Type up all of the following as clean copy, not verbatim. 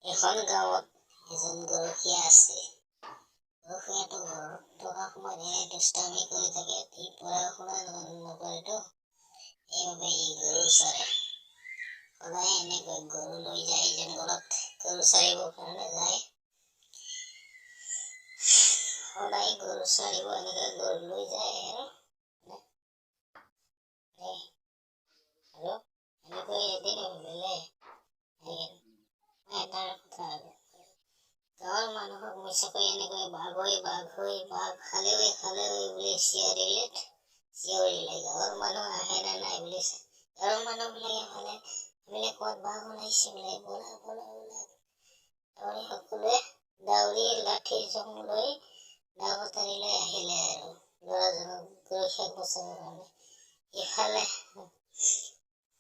এখন গাঁৱত এজন গৰখীয়া আছিল। গৰখীয়াটো ঘৰত থকা সময়ত এনে দুষ্টামি কৰি থাকে, সি পঢ়া শুনা নকৰেতো, সেইবাবে ই গৰু চৰে সদায়। এনেকৈ গৰু লৈ যায়, জংঘলত গৰু চৰিবৰ কাৰণে যায় সদায়। গৰু চৰিব এনেকৈ গৰু লৈ যায় আৰু এনেকৈ এদিন ভাবিলে এটা কথা, গাঁৱৰ মানুহক মিছাকৈ এনেকৈ বাঘ ঐ, বাঘ ঐ, বাঘ খালে ঐ, খালে ঐ বুলি চিঞৰিলে। চিঞৰিলে গাঁৱৰ মানুহ আহে নে নাই বুলি। গাঁৱৰ মানুহবিলাকে ভাবিলে ক'ত বাঘ ওলাইছে বোলে, ব'লা ব'লা ব'লা। তাৰমানে সকলোৱে দাউৰি লাঠি জোং লৈ, দা কটাৰী লৈ আহিলে আৰু ল'ৰাজনক, গৰখীয়াক বচাবৰ কাৰণে। ইফালে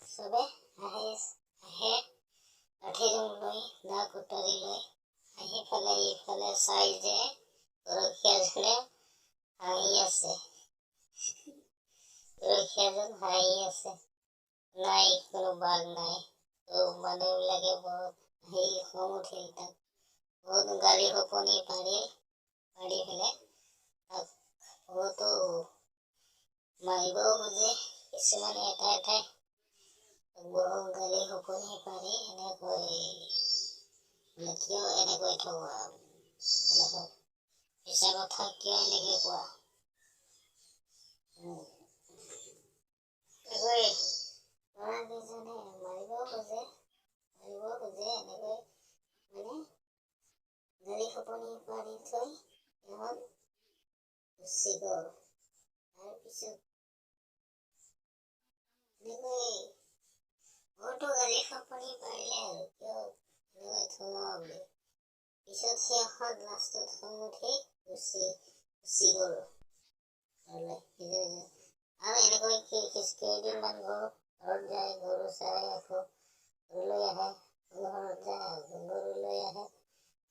চবে আহে আহে, লাঠি জোং লৈ, দা কটাৰী লৈ আহি পেলাই ইফালে চাই যে গৰখীয়াজনে হাঁহি আছে। গৰখীয়াজন হাঁহি আছে, নাই কোনো বাঘ নাই। তো মানুহবিলাকে বহুত হাঁহি, খং উঠিল। তাক বহুত গালি শপনি পাৰি পাৰি পেলাই তাক বহুতো মাৰিবও খোজে কিছুমানে। এটা এটাই বহুত গালি শপনি পাৰি এনেকৈ বোলে, কিয় এনেকৈ ঠগোৱা, এনেকৈ মিছা কথা কিয় এনেকৈ কোৱা? এনেকৈ ল'ৰাকেইজনে মাৰিবও খোজে, মাৰিব খোজে। এনেকৈ মানে গালি শপনি পাৰি থৈ সিহঁত গুচি গ'ল। তাৰপিছত এনেকৈ বহুতো গালি শপনি পাৰিলে আৰু কিয় এনেকৈ ঠগোৱা বুলি। পিছত সিহঁত লাষ্টত খং উঠি গুচি গুচি গ'ল ঘৰলৈ নিজৰ নিজৰ। আৰু এনেকৈ কেইদিনমান গ'ল। ঘৰত যায়, গৰু চাই, আকৌ ঘৰলৈ আহে, ঘৰত যায়, আকৌ গৰু লৈ আহে।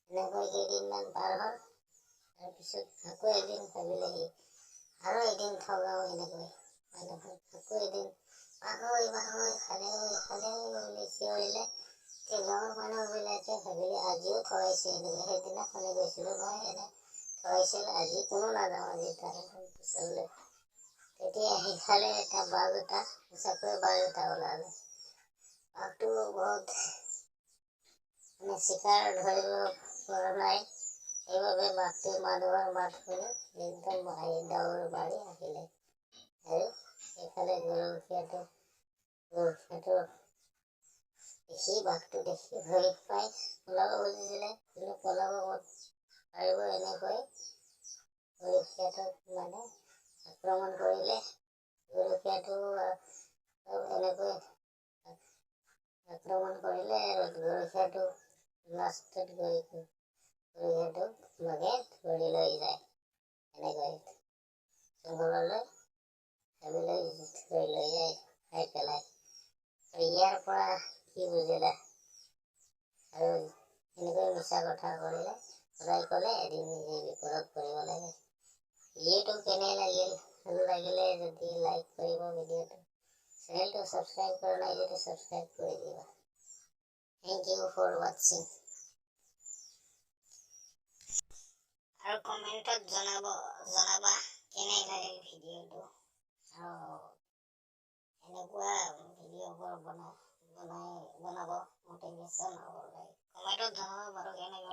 এনেকৈ কেইদিনমান পাৰ হ'ল। তাৰপিছত আকৌ এদিন ভাবিলে সি, আৰু এদিন ঠগাও এনেকৈ মানুহক। আকৌ এদিন বাঘ ঐ, বাঘ ঐ, খালে ঐ, খালে ঐ বুলি চিঞৰিলে। তেতিয়া গাঁৱৰ মানুহবিলাকে ভাবিলে, আজিও ঠগাইছে এনেকৈ, সেইদিনাখনে গৈছিলোঁ নহয়, এনে ঠগাইছিল, আজি কোনো নাযাওঁ আজি তাৰ ওচৰলৈ। তেতিয়া সিফালে এটা বাঘ এটা, সঁচাকৈ বাঘ এটা ওলালে। বাঘটো বহুত মানে চিকাৰ ধৰিব পৰা নাই, সেইবাবে বাঘটোৱে মানুহৰ মাত শুনি একদম আহি দৌৰ মাৰি আহিলে। আৰু সেইফালে গৰখীয়াটো দেখি, বাঘটো দেখি ভয় পাই পলাব খুজিছিলে, কিন্তু পলাব ক'ত পাৰিব? এনেকৈ গৰখীয়াটোক মানে আক্ৰমণ কৰিলে। গৰখীয়াটো এনেকৈ আক্ৰমণ কৰিলে আৰু গৰখীয়াটো লাষ্টত গৈ গৰখীয়াটোক বাঘে ধৰি লৈ যায়। এনেকৈ জংঘললৈ হাবিলৈ ধৰি লৈ যায়, খাই পেলাই। আৰু ইয়াৰ পৰা কি বুজিলা? আৰু এনেকৈ মিছা কথা কৰিলে, সদায় ক'লে এদিন নিজে বিপদত পৰিব লাগে। ভিডিঅ'টো কেনে লাগিল? ভাল লাগিলে যদি লাইক কৰিব ভিডিঅ'টো। চেনেলটো ছাবস্ক্ৰাইব কৰা নাই যদি ছাবস্ক্ৰাইব কৰি দিবা। Thank you for watching. আৰু কমেণ্টত জনাব, জনাবা কেনে লাগিল ভিডিঅ'টো। আৰু এনেকুৱা ভিডিঅ'বোৰ বনাই বনাব মটিভেশ্যন হ'ব লাগে। কমেণ্টত জনাব বাৰু কেনে